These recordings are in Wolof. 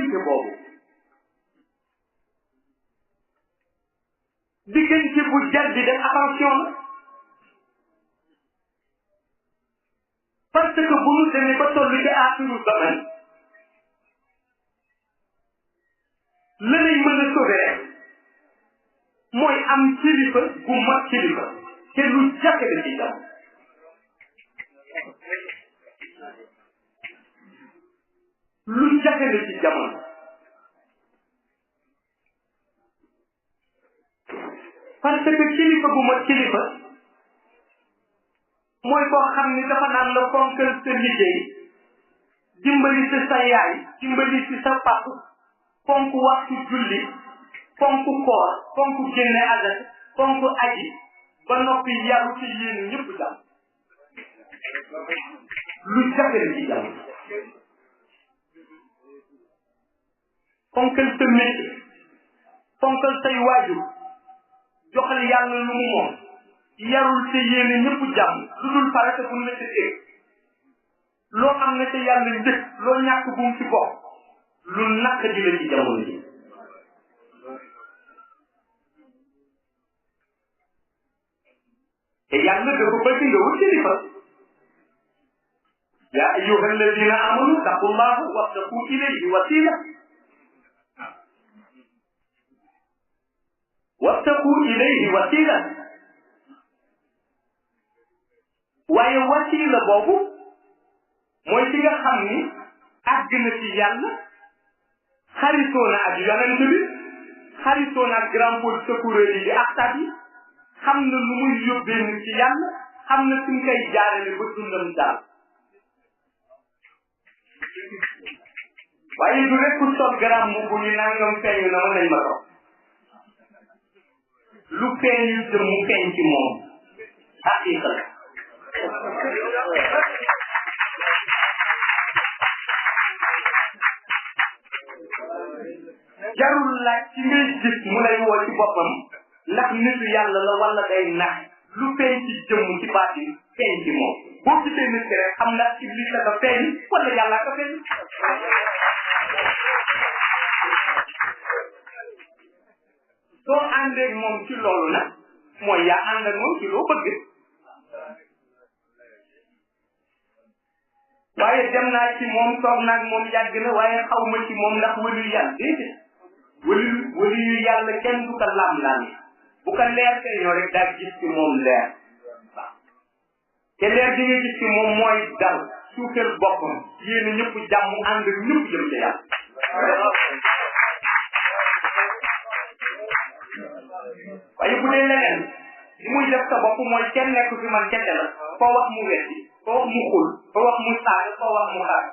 diggante boobu diggante bu jar di def attention la parce que bu ñu demee ba toll ci aaxiru zaman la lay mën a sauver rek mooy am kilifa gu mat kilifa te lu jafe la ci jàmm lu jafe la ci jamono parce que kilifa gu mat kilifa mooy koo xam ni dafa naan la fonkal sa liggéey dimbali ci sa yaay dimbali ci sa papa fonk waxtu julli fonk koor fonk génne azak fonk aji ba noppi yaru ci yéen ñëpp jàmm lu jafe la ci jàmm fonkal sa métier fonkal say waajur joxal yàlla lu mu moom yarul te yéene ñëpp jàmm lu dul farata bu la ca teg loo am na ca yàlla njëkk loo ñàkk bu mu ci bokk lu naq di la ci jamono ji te yàlla dafa bëgg nga wut kilifa yaa ayyuha alladina amanu taqullaha wabtaqu ilayhi wasila wabtaqu ilayhi wasila waaye wasila boobu mooy ci nga xam ni àgg na ci yàlla xaritoo na ak yonent bi xaritoo na ak grand pôle secoureur yi di aktat yi xam na lu muy yóbbee nit ci yàlla xam na fi mu koy jaarale ba dundam daal waaye du rek ku sol garam bu ni nangam feeñu na ma nañ ma toog lu feeñu jëm mu feeñ ci moom haqiqa la jarul laaj ci ngay gis mu lay woo ci boppam ndax nitu yàlla la wala day nax lu feeñ ci jëmm ci baat yi feeñ ci moom boo gisee nit ki rek xam ndax iblis la ko feeñ wala yàlla ko feeñ soo àndeeg moom ci loolu nag mooy yaa ànd ak moom ci loo bëgg waaye dem naa ci moom toog naag moom yàgg na waaye xaw ma ci moom ndax wëlu yàlla déedéet wëlu yu yàlla kenn du ko lam-lam bu ko leer feeñoo rek daal gis ci moom leer waaw te leer bi nga gis ci moom mooy dal suufeel boppam yéen ñëpp jàmm ànd ak ñëpp jëm ca yàlla waaye bu dee leneen li muy def sa bopp mooy kenn nekk fi man kese la foo wax mu wetti foo wax mu xul foo wax mu saaga foo wax mu xaar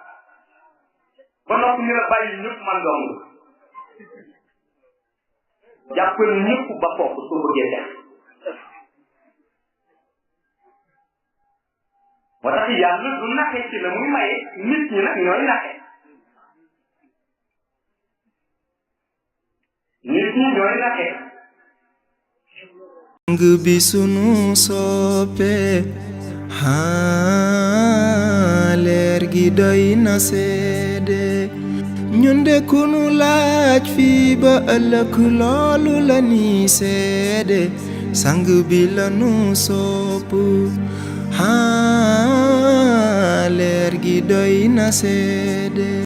ba noppi ni la bàyyi ñëpp man dong jàppal ñëpp ba foofu soo bëggee def moo tax yàlla du naxe ci la muy maye nit ñi nag ñooy naxe nit ñi ñooy naxe sang bi sunu soppe leer gi doy na seede ñun de kunu laaj fii ba ëllëg loolu la ni seede sang bi la nu sopp leer gi doy na seede